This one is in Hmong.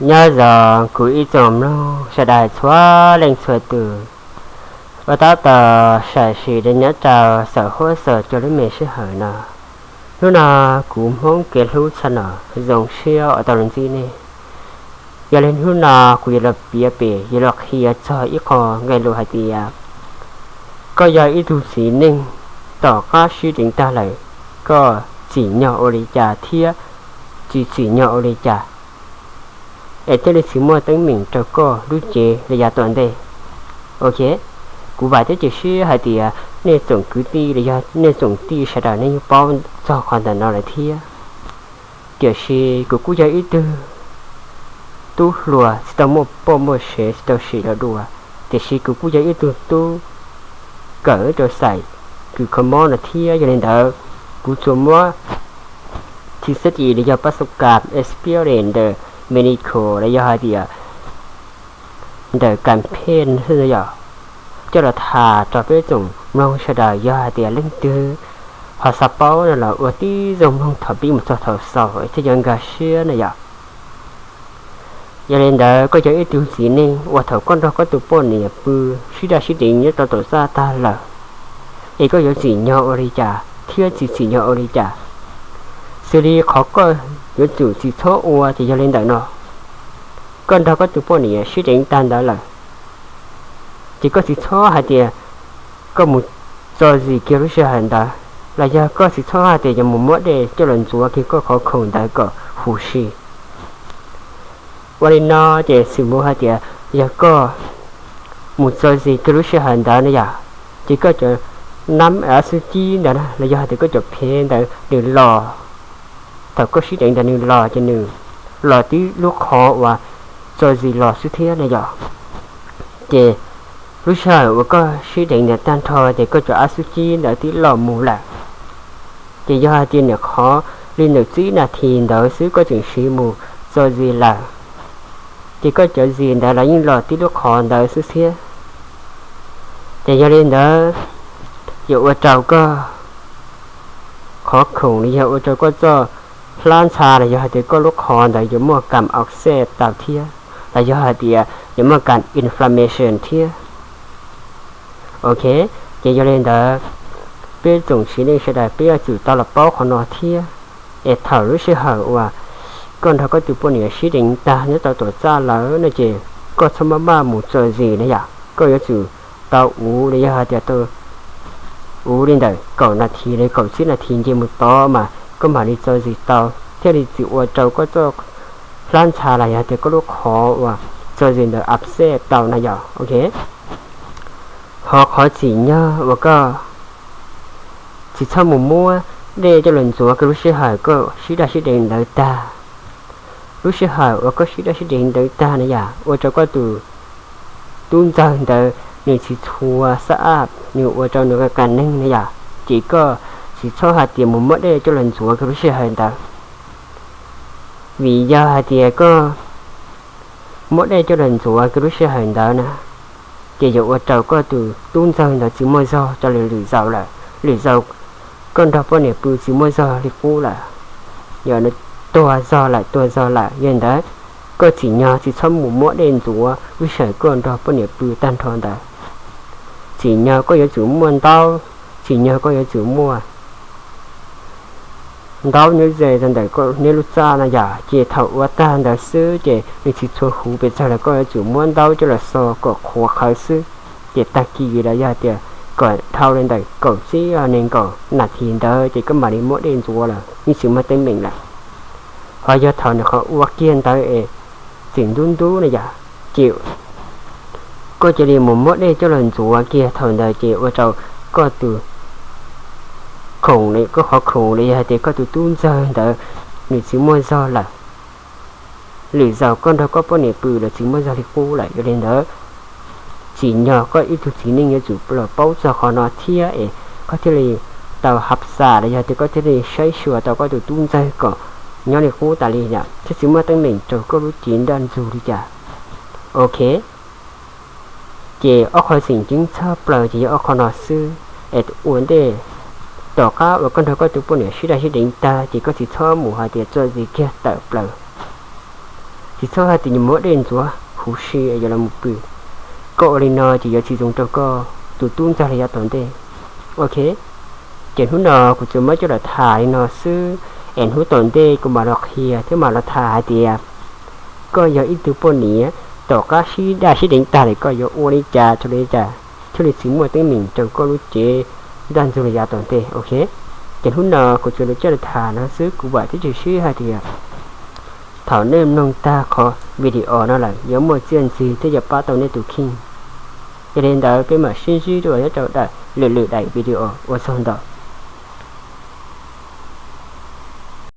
Nyob zoo kuv ib tsoom mloog sawv daws txhua leej txhua tus uas tab tom sam sim nyob rau saum huab saum cua lub me sij hawm no. Hnub no kuv Hmoob kev hlub channel zoo siab uas tau los ntsib nej. Yog li hnub no kuv yuav los piav pem yuav los qhia txog ib qho nqe lus hais tias koj yog ib tug txiv neej, tom qab sib deev tag lawm, koj tsim nyog ua li cas thiab tsis tsim nyog ua li cas, es thiaj li tsis muaj teeb meem rau koj lub cev li yav tom ntej. Ok, kuv vam thiab cia siab hais tias nej tsoom kwv tij los yog nej tsoom tij sawv daws nej yeej paub txog qhov ntawm no lawm thiab. Tiam sis kuv kuj yog ib tug tub hluas tsis tau muaj poj muaj sev tsis tau sim los dua, tiam sis kuv kuj yog ib tug tub kawm rau xaim kws kho mob no thiab. Yog li ntawd, kuv tsuas muab thib xeb i los yog pab xab kas experience ntawm medical los yog hais tias ntawm campaign xwb yom, coj los tham rau peb tsoom mloog sawv daws. Yog hais tias leej twg ho xav paub no los ua tib zoo mloog thaum pib mus txog thaum xaus thiaj yuav nkag siab na yom. Yog li ntawd, koj yog ib tug txiv neej uas thaum koj nrog koj tus poj niam pw sib daj sib deev nyob rau tom txaj tag lawm, es koj yuav tsim nyog ua li cas thiab tsis tsim nyog ua li cas? Xws li qhov koj yuav tsum tsis txhob ua ces yog li ntawm no: koj nrog koj tus poj niam sib deev tag ntawd lawm, ces koj tsis txhob hais tias koj mus txo zis kiag lub sij hawm ntawd, los yog koj tsis txhob hais tias yuav mus muab dej coj los ntxuav kiag koj qhov khoom ntawd kom huv si. Ua li no ces xws li hais tias yog koj mus txo zis kiag lub sij hawm ntawd na yom, ces koj cov nab av xub cib ntawd na los yog hais tias koj cov phev ntawd nws los, thaum koj sib deev ntawd nws los ces nws los tib lub qhov uas txo zis los xwb thiab na yom. Ces lub sij hawm uas koj sib deev ntawd tag nrho ces koj cov av xub cib ntawd twb los mus lawm. Ces yog hais tias niam qhov li ntawm tsib nas this ntawd xwb koj tseem siv mus txo zis lawm, ces koj cov zis ntawd los yeej los tib lub qhov ntawd xwb thiab. Ces yog li ntawd, yuav ua rau koj qhov khoom los yog ua rau koj txoj hlab ntsha los yog hais tias koj lub qhov ntawd yuav muaj kam upset tau thiab, los yog hais tias yuav muaj kam inflammation thiab. Ok, ces yog li ntawd, peb tsoom txiv neej sawv daws peb yuav tsum tau los paub qhov no thiab. Es thaum lub sij hawm uas koj nrog koj tus poj niam sib deev tag nyob rau tom txaj lawm no ces koj txhob maj maj mus txo zis na yom. Koj yuav tsum tau uv los yog hais tias tau uv li ntawm kaum nas this los kaum tsib nas this nce mus tod mas koj mam li txo zis tau, thiaj li tsis ua rau koj txoj hlab ntsha los yog tias koj lub qhov uas txo zis ntawd upset tau na yom. Ok, ho qhov tsim nyog uas koj tsis txhob mus muab dej coj los ntxuav kiag lub sij hawm koj sib daj sib deev ntawd tag. Lub sij hawm uas koj sib daj sib deev ntawd tag na yom, ua rau koj tus tub ntxawg ntawd nws tsis txhua xab ab, nws ua rau nws kam neeg na yom, ces koj tsis txhob hais tias mus muab dej coj los ntxuav kiag lub sij hawm ntawd. Vim yog hais tias koj muab dej coj los ntxuav kiag lub sij hawm ntawd na, ces yuav ua rau koj tus tub ntxawg ntawd tsis muaj zog rau lwm zaus lawm. Lwm zaus koj nrog poj niam pw tsis muaj zog li qub lawm, yog nws tuag zog lawm, tuag zog lawm. Yog li ntawd, koj tsim nyog tsis txhob mus muab dej ntxuav lub sij hawm koj nrog poj niam pw tag nrho ntawd. Tsim nyog koj yuav tsum muaj ntaub, tsim nyog koj yuav tsum muaj ntaub nyob ze rau ntawm koj niab lub txaj no yom, ces thaum ua tag ntawd xwb ces nws tsis txhua huv pes tsawg los koj yuav tsum muab ntaub coj los xo kom qhuav qhawv xwb. Ces tag kis los yog tias kom dhau li ntawm kaum tsib nees nkaum nas this ntawd ces koj mam li muab dej ntxuav los yeej tsis muaj teeb meem lawm. Ho yog thaum nws qhov ua kiag ntawd es tseem ntub ntub na yom, ces koj cia li mus muab dej coj los ntxuav kiag thaum ntawd ces ua rau koj tus khoom, koj qhov khoom los yog hais tias koj tus tub ntxawg ntawd nws tsis muaj zog lawm. Lwm zaus koj nrog koj poj niam pw los tsis muaj zog li qub lawm. Yog li ntawd, tsim nyog koj ib tug txiv neej yuav tsum los paub txog qhov no thiab es koj thiaj li tau hab xam los yog tias koj thiaj li saib xyuas tau koj tus tub ntxawg kom nyob li qub tas li yom, thiaj tsis muaj teeb meem rau koj lub cev nraj ntsug li cas. Ok, ces ob qho tseem ceeb tshaj plaws ces yog ob qho no xwb. Es ua ntej, tom qab uas koj nrog koj tus poj niam sib daj sib deev tag ces koj tsis txhob mus hais tias txo zis kiag tawm plaws. Tsis txhob hais tias yuav muab dej ntxuav huv si yuav los mus pw. Koj ua li no ces yuav tsis zoo rau koj tus tub ntxawg li yav tom ntej. Ok, ces hnub no kuv tsuas muab coj los tham li no xwb, es hnub tom ntej kuv mam los qhia thiab mam los tham hais tias koj yog ib tug poj niam, tom qab sib daj sib deev tag lawm koj yuav ua li cas rau li cas thiaj li tsis muaj teeb meem rau koj lub cev ntxawg li yav tom ntej. Ok, ces hnub no kuv tsuas los coj los tham no xwb, kuv vam thiab cia siab hais tias thaum nej mloog tag qhov video no lawm yuav muaj txiaj ntsig thiab yuav pab tau nej tus kheej. Yog li ntawd peb mam sib ntsib dua nyob rau daim lwm lwm daim video. Ua tsaug ntau.